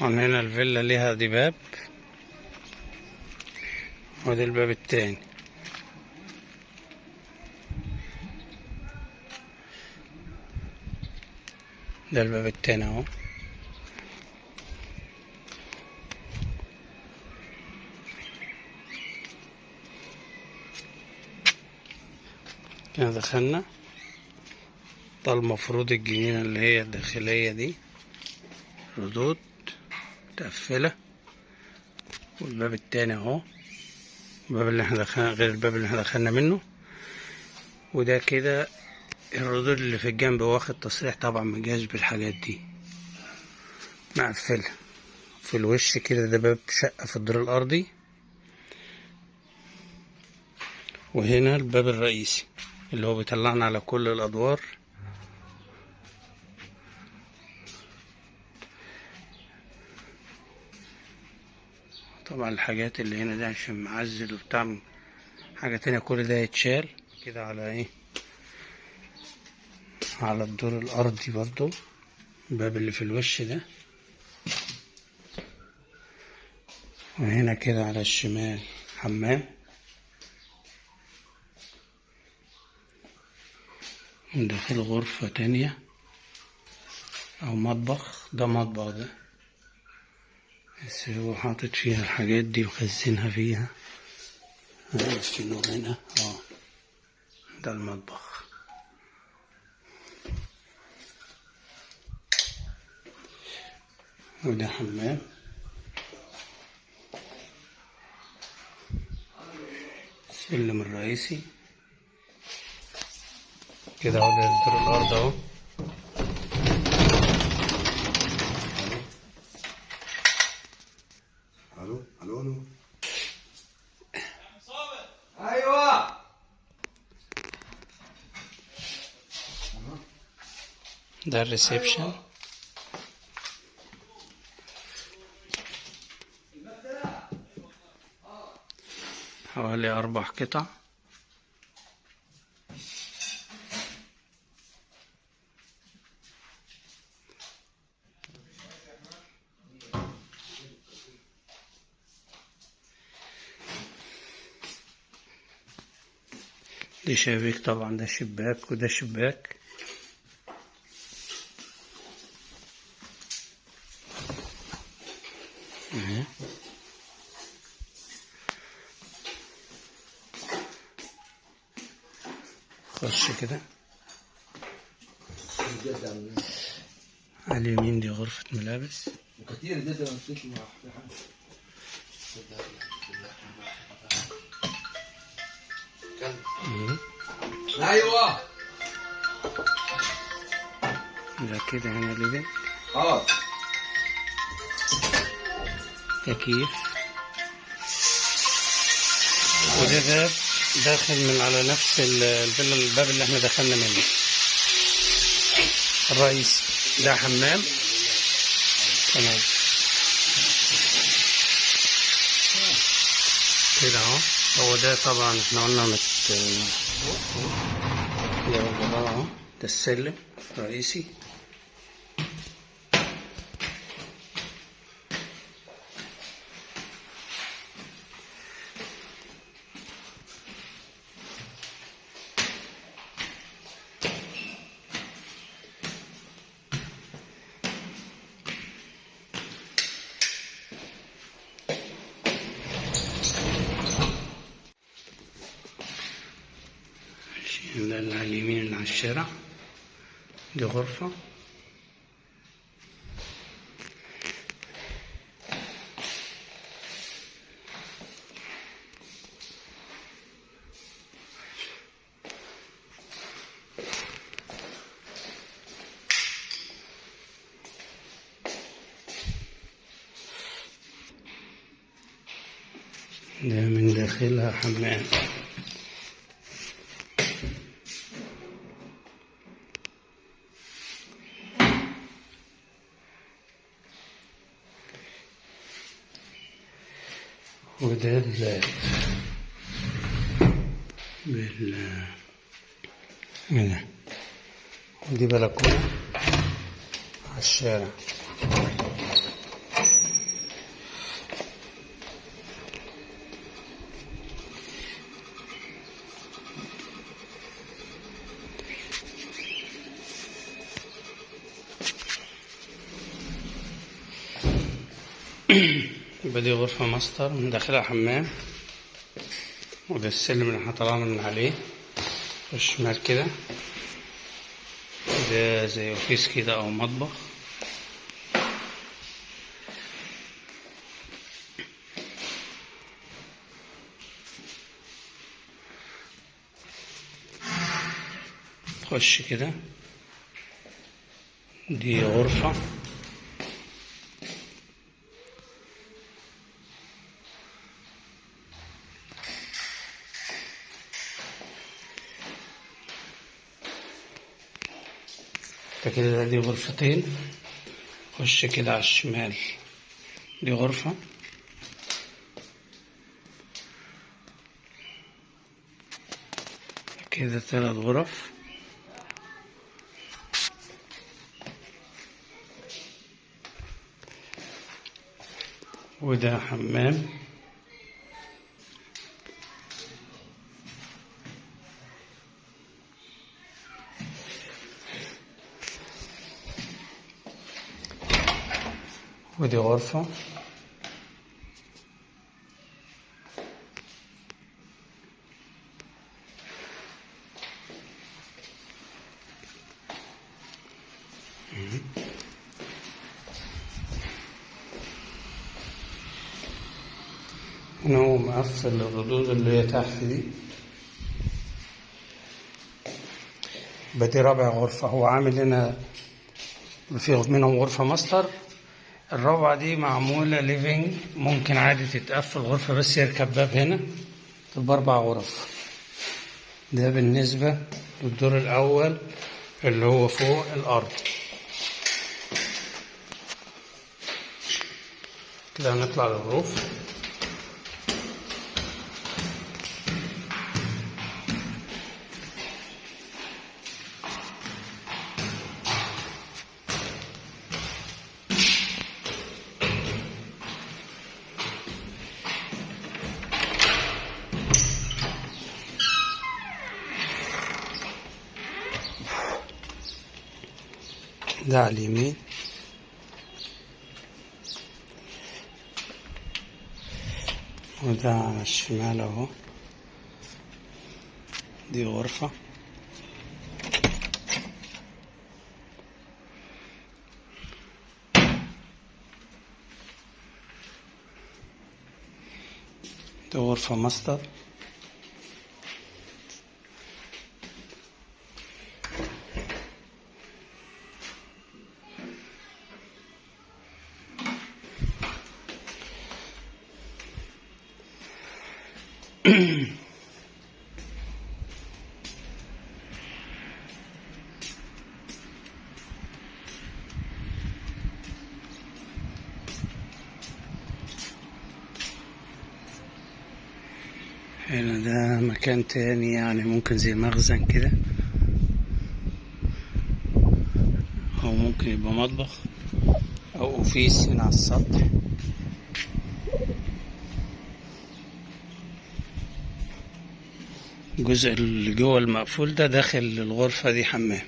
هنا الفيلا ليها دي باب، وادي الباب التاني. ده الباب التاني اهو. كده دخلنا. ده المفروض الجنينة اللي هي الداخلية دي، ردود متقفلة. والباب التاني اهو، الباب اللي احنا دخلنا غير الباب اللي احنا دخلنا منه. وده كده الردود اللي في الجنب، واخد تصريح طبعا من جاش بالحاجات دي، مقفلة في الوش كده. ده باب شقة في الدور الأرضي، وهنا الباب الرئيسي اللي هو بيطلعنا على كل الأدوار. طبعا الحاجات اللي هنا دي عشان معزل وبتاع حاجة تانية، كل ده يتشال كده على ايه، على الدور الأرضي برضو، الباب اللي في الوش ده. وهنا كده على الشمال حمام، وداخل غرفة تانية أو مطبخ. ده مطبخ ده، بس هو حاطط فيها الحاجات دي وخزنها فيها. في نور هنا، ده المطبخ. وده حمام. السلم الرئيسي كده اهو، ده دور الأرض اهو. الو الو الو. ايوه ده الريسبشن. حوالي 4 قطع. دي شبابيك طبعا، ده شباك وده شباك. اهي. خش كده على اليمين، دي غرفة ملابس. وكثير جدا بتطلع. ايوه ده كده هنا living، خلاص، تكييف. وده باب داخل من على نفس الفيلا، الباب اللي احنا دخلنا منه الرئيسي. ده حمام. تمام كده اهو. هو ده طبعا احنا قلنا ده اهو، ده السلم الرئيسي. ده اللي على اليمين اللي على الشارع، دي غرفة. ده من داخلها حمام. وده الباب بال هنا، ودي بلكونة على الشارع. يبقى دي غرفة ماستر من داخلها حمام، وده السلم اللي احنا طلعنا من عليه. خش شمال كده، ده زي office كده او مطبخ. خش كده، دي غرفة. ده كده دي غرفتين. خش كده على الشمال، دي غرفة. كده 3 غرف. وده حمام. ودي غرفة. هنا هو مقفل الردود اللي هي تحت دي. بدي رابع غرفة. هو عامل هنا في منهم غرفة ماستر، الرابعة دي معمولة living، ممكن عادي تتقفل غرفة بس يركب باب هنا، تبقى 4 غرف. ده بالنسبة للدور الأول اللي هو فوق الأرض. كده هنطلع لل roof. ده على اليمين، وده على الشمال اهو. دي غرفة. دي غرفة ماستر. هنا ده مكان تاني، يعني ممكن زي مخزن كده، أو ممكن يبقى مطبخ أو أوفيس هنا على السطح. الجزء اللي جوه المقفول ده داخل الغرفة دي حمام.